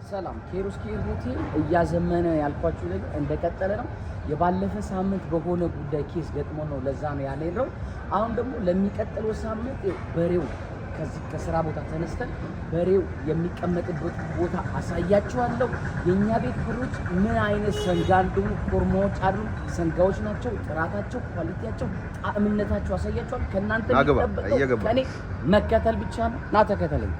ሰላም ኬሩስኬር ሆቴል እያዘመነ ያልኳችሁ ነገር እንደቀጠለ ነው። የባለፈ ሳምንት በሆነ ጉዳይ case ገጥሞ ነው፣ ለዛ ነው ያልሄድነው። አሁን ደግሞ ለሚቀጥለው ሳምንት በሬው ከዚህ ከስራ ቦታ ተነስተን በሬው የሚቀመጥበት ቦታ አሳያችኋለሁ። የእኛ ቤት በሬዎች ምን አይነት ሰንጋ እንደሆኑ ኮርማዎች አሉ፣ ሰንጋዎች ናቸው። ጥራታቸው፣ quality ያቸው፣ ጣዕምነታቸው አሳያችኋለሁ። ከእናንተ የሚጠበቀው ከእኔ መከተል ብቻ ነው። ና ተከተለኝ።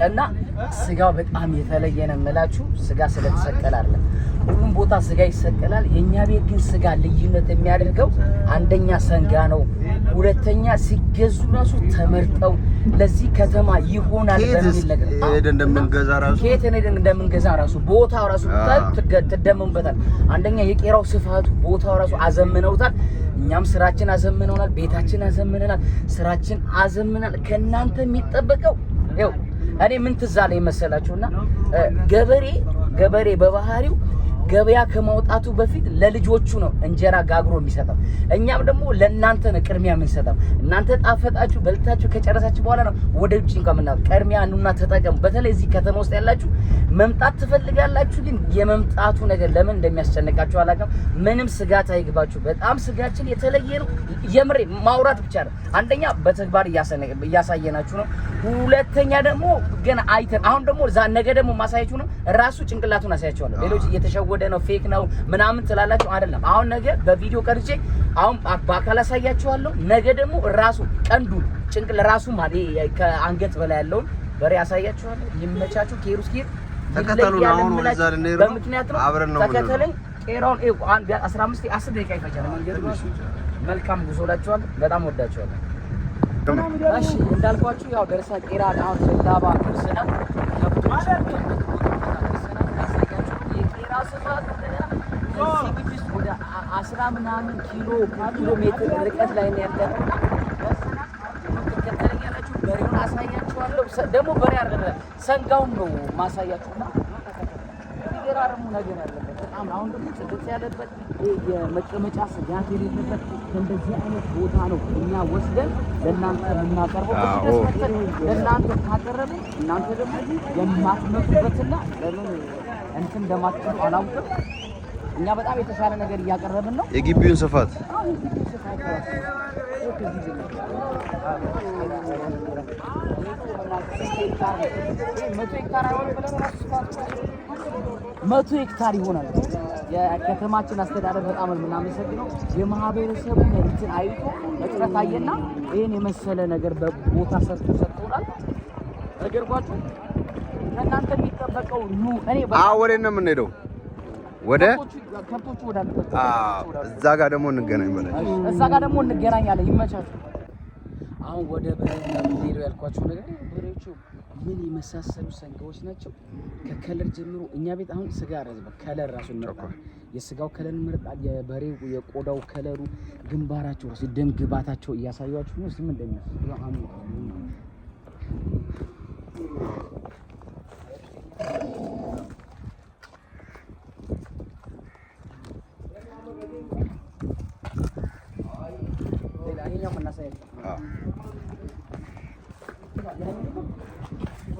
እና ስጋው በጣም የተለየ ነው የምላችሁ። ስጋ ስለተሰቀለ አይደለም። ሁሉም ቦታ ስጋ ይሰቀላል። የእኛ ቤት ግን ስጋ ልዩነት የሚያደርገው አንደኛ ሰንጋ ነው፣ ሁለተኛ ሲገዙ ራሱ ተመርጠው ለዚህ ከተማ ይሆናል በሚል ነገር ከየት ሄደን እንደምንገዛ ራሱ ቦታው ራሱ ትደመሙበታል። አንደኛ የቄራው ስፋቱ ቦታው ራሱ አዘምነውታል። እኛም ስራችን አዘምነውናል፣ ቤታችን አዘምነናል፣ ስራችን አዘምናል። ከእናንተ የሚጠበቀው ይኸው እኔ ምን ትዝ አለኝ መሰላችሁና ገበሬ ገበሬ በባህሪው ገበያ ከማውጣቱ በፊት ለልጆቹ ነው እንጀራ ጋግሮ የሚሰጠው። እኛም ደግሞ ለእናንተ ነው ቅድሚያ የምንሰጠው። እናንተ ጣፈጣችሁ በልታችሁ ከጨረሳችሁ በኋላ ነው ወደ ውጭ እንኳን የምናወጣው። ቅድሚያ ኑና ተጠቀሙ። በተለይ እዚህ ከተማ ውስጥ ያላችሁ መምጣት ትፈልጋላችሁ፣ ግን የመምጣቱ ነገር ለምን እንደሚያስጨንቃችሁ አላውቅም። ምንም ስጋት አይግባችሁ። በጣም ስጋችን የተለየ ነው። የምሬ ማውራት ብቻ ነው። አንደኛ በተግባር እያሳየናችሁ ነው። ሁለተኛ ደግሞ ገና አይተን አሁን ደግሞ ነገ ደግሞ ማሳያችሁ ነው። ራሱ ጭንቅላቱን አሳያችኋለሁ። ሌሎች እየተሸወደ ነው fake ነው ምናምን ትላላችሁ። አይደለም። አሁን ነገ በቪዲዮ ቀርጬ አሁን በአካል አሳያችኋለሁ። ነገ ደግሞ ራሱ ቀንዱ ጭንቅል ራሱ ማለት ከአንገት በላይ ያለውን በሬ አሳያችኋለሁ። ይመቻችሁ። ኬሩስኬር ተከተሉን። አሁን ወደዛ ልንሄድ ነው። በምክንያት ነው። አብረን ነው። ተከተለኝ። ቄራውን 15 10 ደቂቃ ይፈጃል መንገዱ። መልካም ጉዞ እላችኋለሁ። በጣም ወዳችኋለሁ። እሺ እንዳልኳችሁ ያው ደርሳ ቄራ አሁን ዘላባ ደርሰናል። ከብቶች የቄራ ስፋት ከዚህ ግቢ ውስጥ ወደ 10 ምናምን ኪሎ ሜትር ርቀት ላይ ነው ያለነው። ትከተለኛላችሁ። በሬውን አሳያችኋለሁ። ደግሞ በሬ አይደለም ሰንጋውን ነው ማሳያችሁና የሚገራርሙ ነገር ያለበት በጣም አሁን ደግሞ ጽድት ያለበት የመቀመጫ ስጋት የሌለበት እንደዚህ አይነት ቦታ ነው እኛ ወስደን ለእናንተ የምናቀርበው። ለእናንተ ካቀረብን እናንተ ደግሞ የማትመጡበትና ለምን እንትን እንደማትሉ አላውቅም። እኛ በጣም የተሻለ ነገር እያቀረብን ነው። የግቢውን ስፋት 100 ሄክታር ይሆናል። የከተማችን አስተዳደር በጣም ነው የምናመሰግነው። የማህበረሰቡን እንትን አይቶ እጥረት አየና ይህን የመሰለ ነገር በቦታ ሰርቶ ሰጥቶናል። ነገርኳችሁ። ከእናንተ የሚጠበቀው ኑ። እኔ ወዴት ነው የምንሄደው? ወደ ከብቶቹ ወዳሉበት እዛ ጋር ደግሞ እንገናኝ በላይ እዛ ጋር ደግሞ እንገናኛለን። ይመቻችሁ። አሁን ወደ በሬ ነው የምንሄደው ያልኳቸው ነገር በሬዎቹ ምን የመሳሰሉ ሰንጋዎች ናቸው። ከ color ጀምሮ እኛ ቤት አሁን ስጋ ረዝበ color ራሱ እንመርጣለን። የስጋው color እንመርጣለን። የበሬው የቆዳው color ኡ፣ ግንባራቸው ራሱ ደም ግባታቸው እያሳያችሁ ነው። ስም እንደሚመስል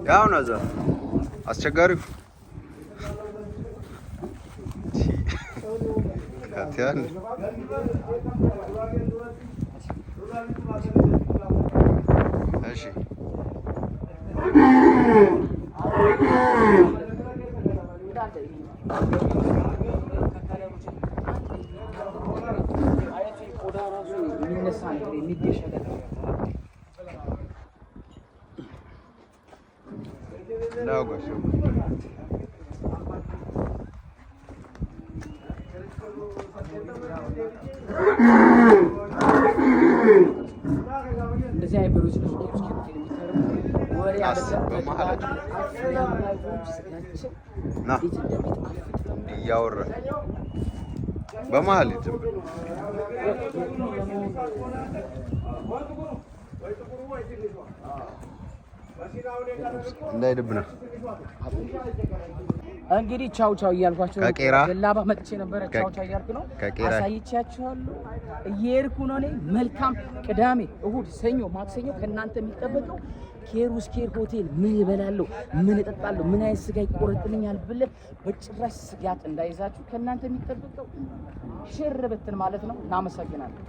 ያው ነው እዛ አስቸጋሪው ካቲያን እሺ እንደዚህ አይነት በሮች ነው የሚተርፉ። ወሬ ናስ አይደለም። በመሀላችን ፍሬያማ የሆኑ ስጋቸው ና። እንዴት እንደሚጣፍጥ። እያወራ በመሀል ዝም ብሎ። እንዳይድብና። እንግዲህ ቻው ቻው እያልኳቸው ነው። ከቄራ ገላባ መጥቼ ነበረ። ቻው ቻው እያልኩ ነው። ከቄራ አሳይቻችኋለሁ። እየሄድኩ ነው እኔ። መልካም ቅዳሜ፣ እሁድ፣ ሰኞ፣ ማክሰኞ። ከእናንተ የሚጠበቀው ኬሩስ ኬር ሆቴል ምን እበላለሁ፣ ምን እጠጣለሁ፣ ምን አይነት ስጋ ይቆረጥልኛል ብለህ በጭራሽ ስጋት እንዳይዛችሁ ከእናንተ የሚጠበቀው ሽር ብትን ማለት ነው። እናመሰግናለን።